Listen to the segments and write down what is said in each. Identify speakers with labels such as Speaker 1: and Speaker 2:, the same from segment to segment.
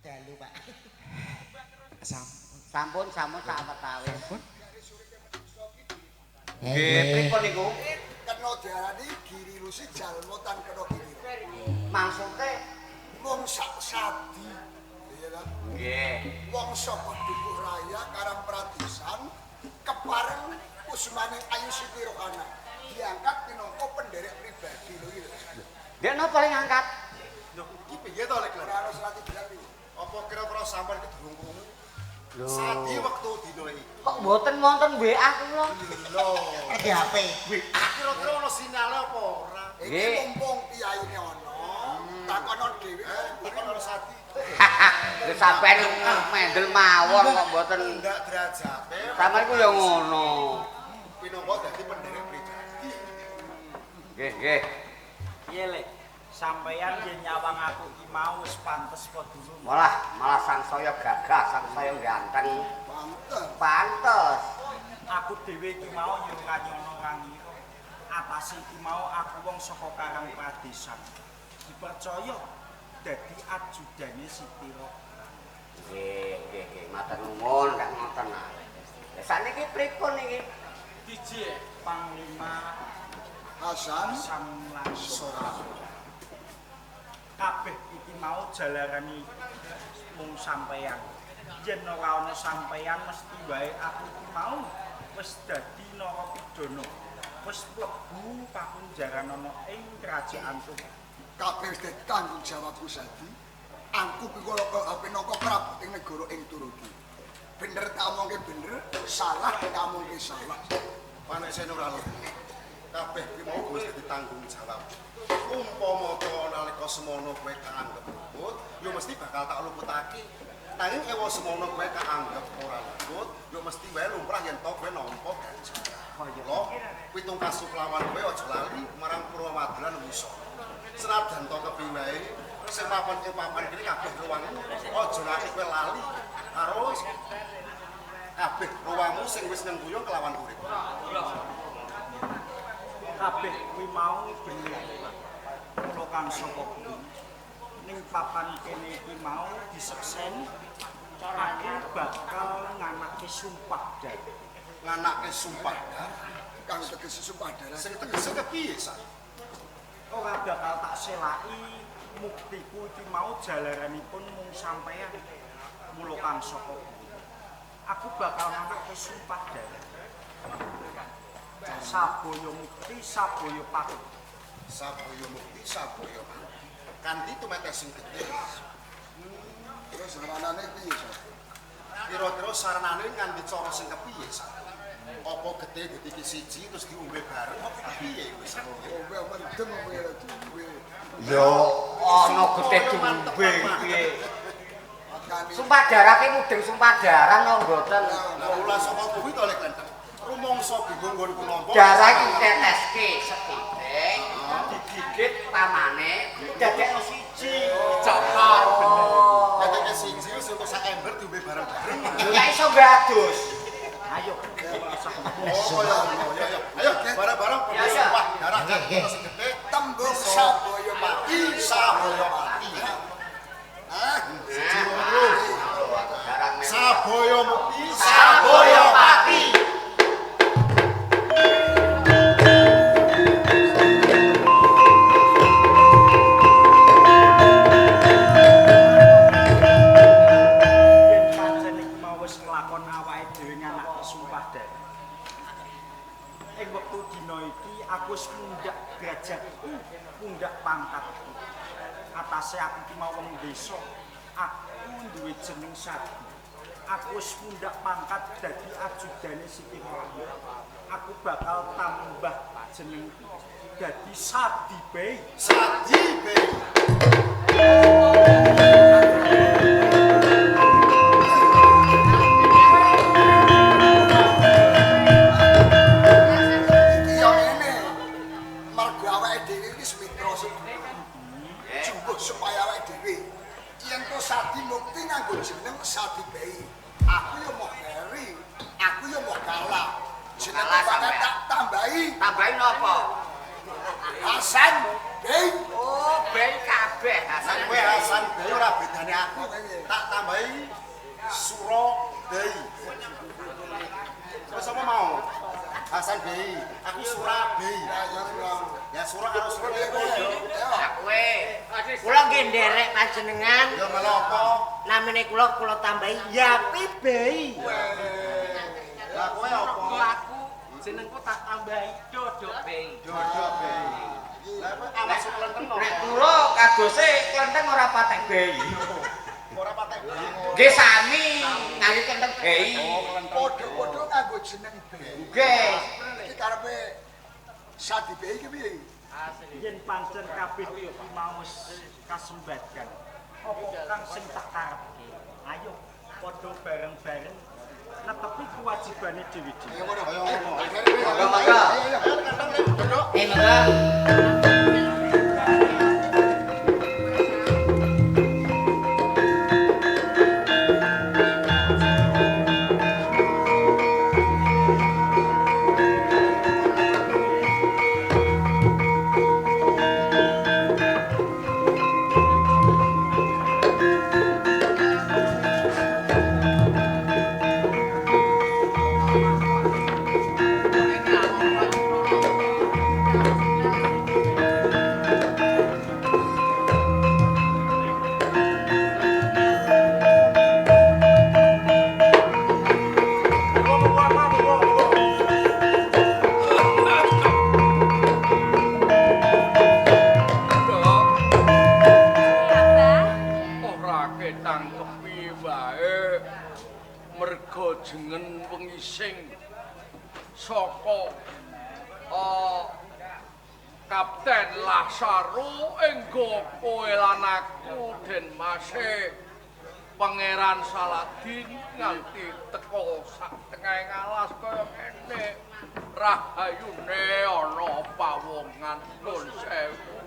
Speaker 1: Dalu, Pak.
Speaker 2: Sampun.
Speaker 3: Sampun, sampun sak wetawis.
Speaker 2: Sampun.
Speaker 3: Nggih, pripun niku?
Speaker 4: Kena diarani Giri Lusi jalma tan kena giri.
Speaker 3: Maksude
Speaker 4: Wong sak sadi. Iya ta?
Speaker 3: Nggih.
Speaker 4: Wong saka Dukuh Raya Karang Pradisan kepareng kusmane Ayu Siti Rohana diangkat minangka penderek pribadi lho iki lho.
Speaker 3: Ndek napa le ngangkat?
Speaker 5: Lho, iki piye to lek?
Speaker 4: Ora ono serat bilang iki.
Speaker 5: Apa kira-kira sampean iki durung krungu?
Speaker 3: Lho.
Speaker 5: Sadi wektu dina iki.
Speaker 3: Kok mboten wonten WA kula?
Speaker 5: Lho,
Speaker 1: Di HP.
Speaker 5: kira-kira ono sinyale apa ora?
Speaker 4: Iki
Speaker 3: Nggih.
Speaker 4: mumpung kiyaine ono, takono dhewe.
Speaker 5: Takon ono Sadi.
Speaker 3: Lho sampean mendel mawon kok mboten.
Speaker 5: Ndak derajate.
Speaker 3: Sampeyan ku ya ngono.
Speaker 5: Pinangka dadi penderek pribadi.
Speaker 3: Nggih, nggih.
Speaker 6: Piye, Lek? Sampeyan yen nyawang aku ki mau wis pantes apa durung?
Speaker 3: Malah malah sangsaya gagah, sangsaya ganteng.
Speaker 4: Pantes.
Speaker 3: Pantes.
Speaker 6: Aku dhewe iki mau ya ora nyono ora ngira. Atase iki mau aku wong saka Karang Pradesan. Dipercaya dadi ajudane Siti Rohana.
Speaker 3: Nggih, nggih, nggih. Matur nuwun kak ngoten. Lah sakniki pripun iki?
Speaker 6: Diji Panglima
Speaker 4: Hasan
Speaker 6: Hasan Langsora. Kabeh iki mau jalarane mung sampeyan. Yen ora ana sampeyan mesti wae aku iki mau wis dadi narapidana. Wis mlebu pakunjaran ana ing kerajaan Tuhan.
Speaker 4: Kabeh wis dadi tanggung jawabku Sadi. Aku pinangka Prabu ing negara ing Turki. Bener tak omongke bener, salah tak omongke salah.
Speaker 5: Panese ora lho. Kabeh ki mau wis dadi tanggung jawab. Umpama to nalika semono kowe kaanggep luput, ya mesti bakal tak luputake. Nanging ewa semono kowe kaanggep ora luput, ya mesti wae lumrah yen to kowe nampa ganjaran. Mula pitung kasu kelawan kowe aja lali marang Purwawadlan Wisana. Senajan to kepiye wae, sing papan ing papan kene kabeh ruangmu, aja lali kowe lali karo kabeh ruangmu sing wis nengkuyung kelawan urip.
Speaker 6: Kabeh kuwi mau bener. Kula kang saka kuwi. Ning papan kene iki mau disekseni aku bakal nganake sumpah darah.
Speaker 5: Nganake sumpah darah.
Speaker 4: Kang tegese sumpah darah.
Speaker 5: Sing tegese kepiye, San?
Speaker 6: Ora bakal tak selaki muktiku iki mau jalaranipun mung sampeyan. Mula kang saka kuwi. Aku bakal nganake sumpah darah. Sabaya mukti, sabaya pati.
Speaker 5: Sabaya mukti, sabaya pati. Kanthi tumetes sing getih.
Speaker 4: Terus saranane piye, Sadi?
Speaker 5: Kira-kira saranane nganti cara sing kepiye, San? Apa getih ditiki siji terus diombe bareng apa kepiye kuwi, San?
Speaker 4: Kowe mendem kowe ora duwe.
Speaker 3: Yo ana getih diombe piye?
Speaker 4: Makane
Speaker 3: Sumpah darah ki mudeng sumpah darah no mboten.
Speaker 5: Lah ula saka kuwi to lek klenteng. Rumangsa bingung nggonku nampa.
Speaker 3: Darah ki teteske sethithik, digigit pamane, dadekno siji.
Speaker 2: Cokor bener.
Speaker 5: Teteke siji wis untuk sak ember diombe bareng-bareng.
Speaker 3: Lho nek iso gadus.
Speaker 6: Ayo,
Speaker 5: Oh, ya, ya, ya. Ayo bareng-bareng
Speaker 3: Ya, ya.
Speaker 5: sumpah darah
Speaker 1: Nggih, nggih.
Speaker 5: sing getih.
Speaker 4: tembung sabaya pati.
Speaker 5: Sabaya pati.
Speaker 4: Ah,
Speaker 5: Siji wong loro.
Speaker 3: Darah memang.
Speaker 5: Sabaya mukti,
Speaker 3: Sabaya pati.
Speaker 6: Yen pancen iki mau wis nglakon awake dhewe nganake sumpah darah. Ing wektu dina iki aku wis mundhak derajatku, mundhak pangkatku. Atase aku iki mau wong desa, aku duwe jeneng Sadi. Aku wis mundhak pangkat dadi ajudane Siti Rohana. Aku bakal tambah jenengku dadi Sadi Bey.
Speaker 5: Sadi Bey.
Speaker 4: Iki yo ngene. Mergo awake dhewe wis mitra sedulur. Jumbuh supaya awake dhewe yen to Sadi mukti nganggo jeneng Sadi Bey. Aku yo moh keri, aku yo moh kalah. Jeneng
Speaker 3: Kalah
Speaker 4: bakal
Speaker 3: sampean.
Speaker 4: tak tambahi
Speaker 3: Tambahin apa?
Speaker 4: Hasan Bey.
Speaker 3: Oh, ben kabeh Hasan.
Speaker 5: Kowe Hasan Bey ora Aku tak tambahi Suro Bei. Terus apa mau? Hasan Bei, aku Sura Bei. Ya Sura karo Sura ya padha.
Speaker 3: Lah kowe. Kula nggih nderek panjenengan.
Speaker 5: Ya malah apa?
Speaker 3: Namine kula kula tambahi Yapi Bei.
Speaker 5: Lah kowe apa?
Speaker 1: Aku jenengku tak tambahi Dodok Bei.
Speaker 5: Dodok Bei. Lah kowe awas klenteng apa?
Speaker 3: Nek kula kadose klenteng ora patek bei.
Speaker 5: Ora patek bei.
Speaker 3: Nggih sami, ngangge klenteng bei.
Speaker 4: Padha-padha nganggo jeneng Bei.
Speaker 3: Nggih.
Speaker 4: Iki karepe Sadi Bei iki piye?
Speaker 6: Yen pancen kabeh iki mau wis kasembadkan. Apa kang sing tak karepke? Ayo padha bareng-bareng netepi kewajibane dhewe-dhewe.
Speaker 4: Ayo ngono.
Speaker 5: Ayo ngono.
Speaker 3: Monggo monggo.
Speaker 5: Ayo klenteng le Dodok.
Speaker 3: Monggo.
Speaker 2: Saka Kapten Lasaru enggo kowe lan aku Den Mase Pangeran Saladin nganti teko sak tengahing alas kaya ngene rahayune ana pawongan nun sewu.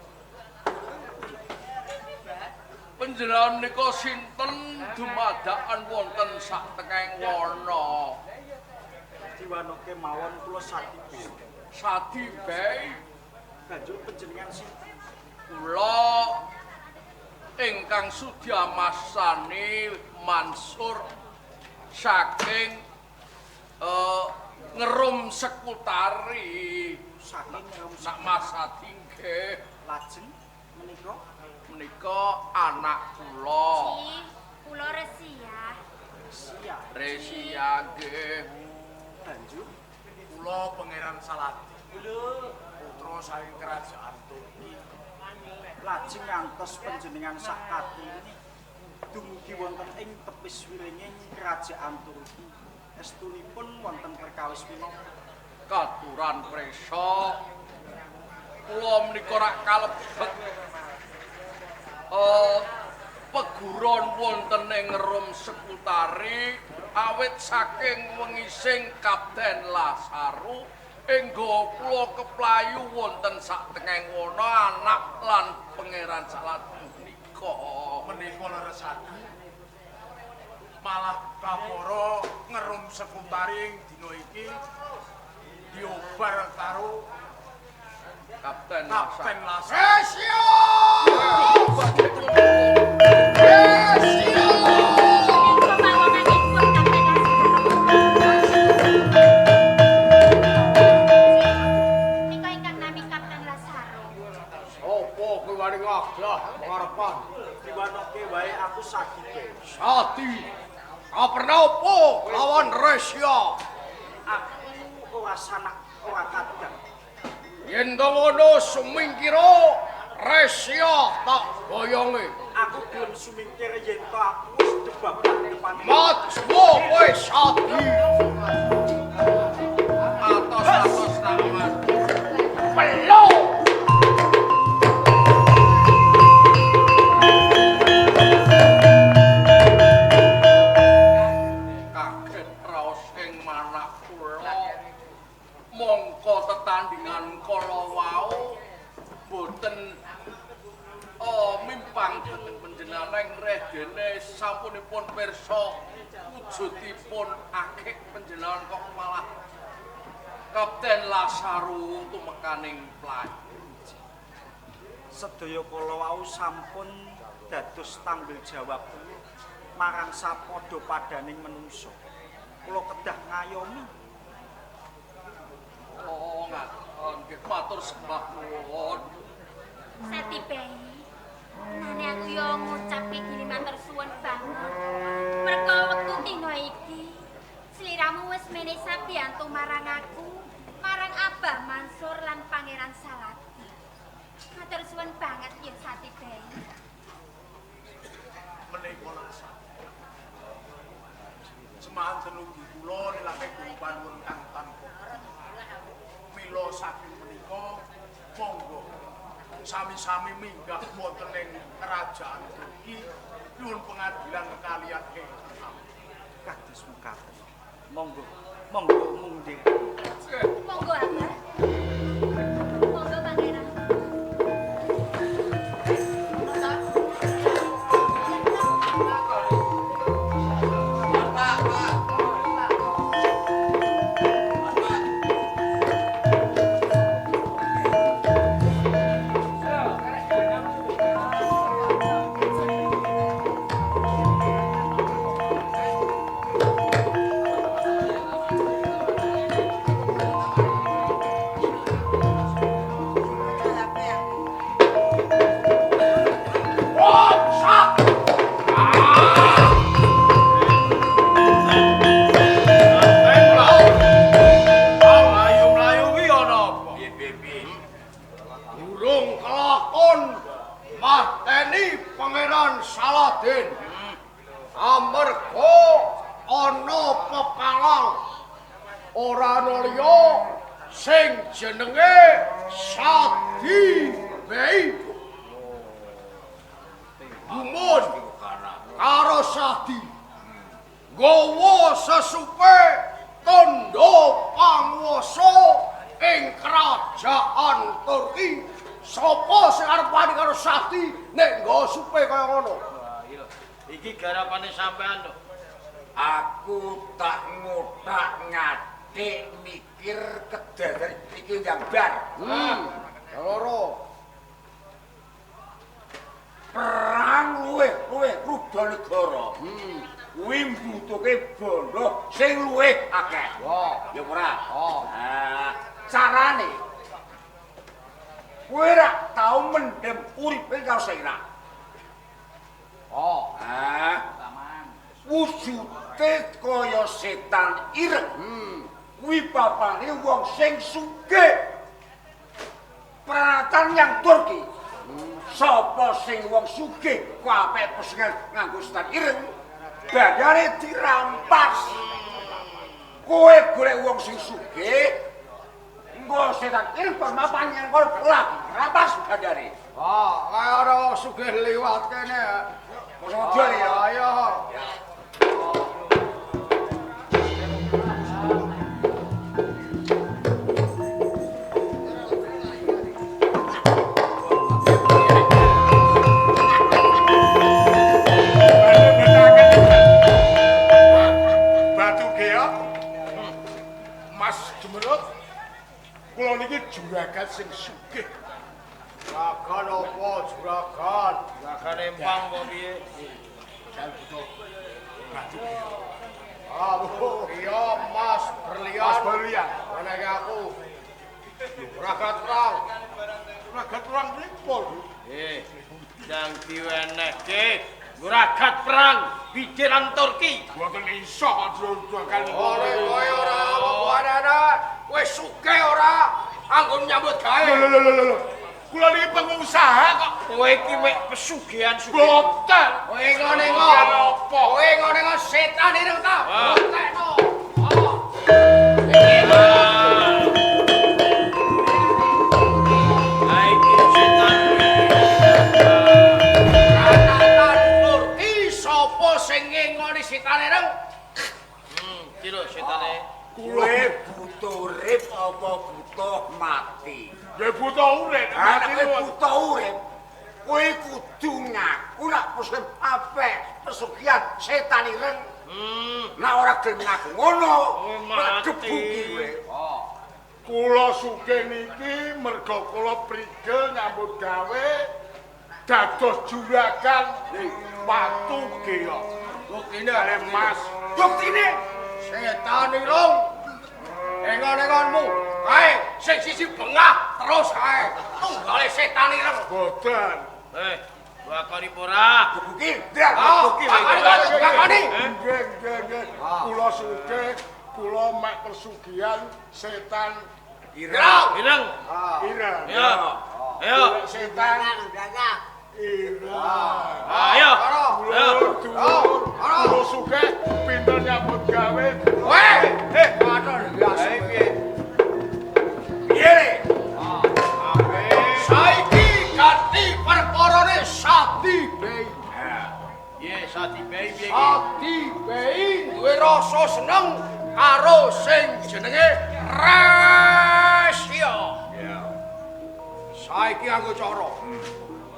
Speaker 2: Panjenengan menika sinten dumadakan wonten sak tengahing wana?
Speaker 6: Diwanoke mawon kula Sadi Bei.
Speaker 2: Sadi Bei.
Speaker 6: Banjur panjenengan sinten?
Speaker 2: Kula ingkang sudi amasani Mansur saking Ngerum Sekutari.
Speaker 6: Saking Ngerum
Speaker 2: Nak Mas Sadi nggih.
Speaker 6: Lajeng menika
Speaker 2: menika anak kula.
Speaker 7: Kula Resia.
Speaker 6: Resia.
Speaker 2: Resia nggih.
Speaker 6: Banjur
Speaker 1: kula Pangeran Saladin. Putra saking kerajaan Turki.
Speaker 6: Lajeng ngantos panjenengan sak kati dumugi wonten ing tepis wiringing kerajaan Turki. Estunipun wonten perkawis minangka
Speaker 2: katuran presa. Kula menika rak kalebet peguron wonten ing Ngerum Sekutari awit saking wengising Kapten Lasaru enggo kula keplayu wonten sak tengahing wana anak lan Pangeran Saladin menika.
Speaker 1: Menika leres ati malah kapara Ngerum Sekutari ing dina iki diobar karo
Speaker 2: Kapten Lasaru.
Speaker 4: Resia!
Speaker 7: Menika ingkang nami Kapten Lasaru.
Speaker 2: Sopo kowe wani ngaglah ngarepan?
Speaker 6: Diwanoke wae aku Sadi Bei.
Speaker 2: Sadi. Kaperna opo lawan Resia?
Speaker 6: Aku ora sanak ora kadang.
Speaker 2: Yen to ngono sumingkira Resia tak boyonge.
Speaker 6: Aku gelem sumingkir yen to aku wis debabak depan.
Speaker 2: Maju kowe Sadi. Atos-atos tak Mas. Pelo. Kaget raos ing manak kula. Mongko tetandingan kala wau boten mimpang dhateng panjenengan ngreh dene sampunipun pirsa wujudipun akeh panjenengan kok malah Kapten Lasaru tumekaning playu.
Speaker 6: Sedaya kala wau sampun Dados tanggung jawab kula marang sapadha padaning menungsa. Kula kedah ngayomi.
Speaker 1: Oh, ngaten nggih matur sembah nuwun.
Speaker 7: Sati Bei. Nane aku yo ngucapke gini matur suwun banget. Mergo wektu dina iki sliramu wis menehi sabiyantu marang aku, marang Abah Mansur lan Pangeran Saladi. Matur suwun banget ya Sati Bei.
Speaker 1: Menika leres. Semanten ugi kula nilake panuwun kang tanpa. Mila saking menika monggo sami-sami minggah wonten ing kerajaan Turki nyuwun pengadilan kaliyan ing
Speaker 6: kados mekaten. Monggo, monggo mundhir.
Speaker 7: Monggo Abah. Monggo Pangeran.
Speaker 2: Ora ana liya sing jenenge Sadi Bei. Gumun karo Sadi nggawa sesupe tandha panguwasa ing kerajaan Turki. Sapa sing arep wani karo Sadi nek nggawa supe kaya ngono?
Speaker 8: Iki garapane sampean lho.
Speaker 3: Aku tak ngotak ngatik mikir kedadan iki gambar.
Speaker 2: Loro.
Speaker 3: Perang luwih-luwih rudha negara. Kuwi mbutuhke bondo sing luwih akeh. Ya ora? Nah, carane kowe rak tau mendhem uripe karo Sera. Oh. Ah. Wujude kaya setan ireng. Kuwi papane wong sing sugih. Peralatan yang Turki. Sapa sing wong sugih kok apik pesengan nganggo setan ireng, bayare dirampas. Kowe golek wong sing sugih, engko setan ireng pamapan yang kono lagi rampas bandare.
Speaker 2: Ah, kaya ana wong sugih liwat kene.
Speaker 3: Mosok ya.
Speaker 2: Ayo.
Speaker 1: Batu Geok, Mas Jemerut, kula niki juragan sing sugih.
Speaker 2: Juragan apa juragan?
Speaker 8: Juragan empang apa piye?
Speaker 1: Jal butuh Batu Geok.
Speaker 2: Aku iya Mas Berlian.
Speaker 1: Mas Berlian.
Speaker 2: Meneh aku. Juragan perang.
Speaker 1: Juragan perang pripun?
Speaker 8: Jang diwenehke juragan perang bidiran Turki.
Speaker 1: Mboten iso kok juragan.
Speaker 2: Ora kowe ora apa-apa kowe sugih ora anggon nyambut gawe.
Speaker 1: Lho lho lho lho. Kula niki pengusaha kok.
Speaker 8: Kowe iki mek pesugihan sugih.
Speaker 1: Boten.
Speaker 2: Kowe ngene-ngene. Kowe ngene-ngene setan ireng ta. Botekno.
Speaker 8: Ha iki setan.
Speaker 2: Ranatan Turki sapa sing ngengoni setan ireng?
Speaker 8: Iki lho setane.
Speaker 3: Kowe butuh urip apa butuh mati?
Speaker 1: Ya butuh urip.
Speaker 3: Nek kowe butuh urip, kowe kudu ngaku nek pesen apik pesugihan setan ireng. Nek ora gelem ngaku ngono,
Speaker 8: mati.
Speaker 3: Gebuki kowe.
Speaker 1: Kula sugih niki merga kula prigel nyambut gawe Dados juragan watu geok.
Speaker 2: Buktine
Speaker 1: Kale Mas.
Speaker 2: Buktine setan irung. Engon-engonmu kae sing sisi bengah terus kae. Tunggale setan ireng.
Speaker 1: Boten.
Speaker 8: Eh, bakoni ora?
Speaker 3: Gebuki, ndang
Speaker 2: Ah,
Speaker 3: gebuki.
Speaker 2: bakoni, bakoni.
Speaker 1: Nggih, nggih, nggih. Kula sugih, kula mek pesugihan setan
Speaker 2: Ireng.
Speaker 8: Ireng.
Speaker 1: ireng.
Speaker 8: Ayo. Ayo.
Speaker 1: Setan ireng.
Speaker 8: Ayo.
Speaker 1: Kula dulur, kula sugih pinter nyambut gawe.
Speaker 2: Weh, eh, waduh, biasa.
Speaker 3: Piye le?
Speaker 2: Saiki ganti perkorone Sati Bei.
Speaker 8: Piye Sati Bei piye iki?
Speaker 2: Sati Bei duwe rasa seneng karo sing jenenge Resya. Saiki anggo cara.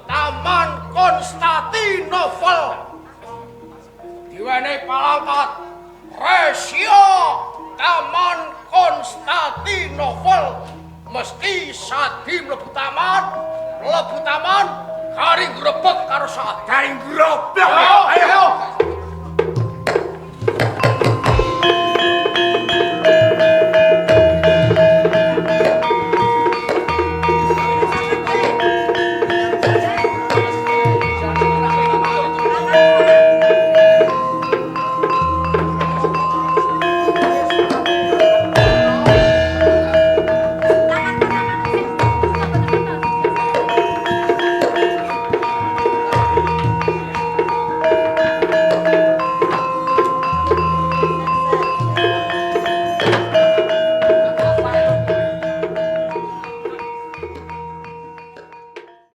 Speaker 2: Taman Konstantinopel. Diwenehi palamat Resya Taman Konstantinopel. Mesti Sadi mlebu taman garing grebek karo Sadi.
Speaker 3: Garing grobek.
Speaker 2: Ayo,
Speaker 3: Ayo.
Speaker 2: ayo.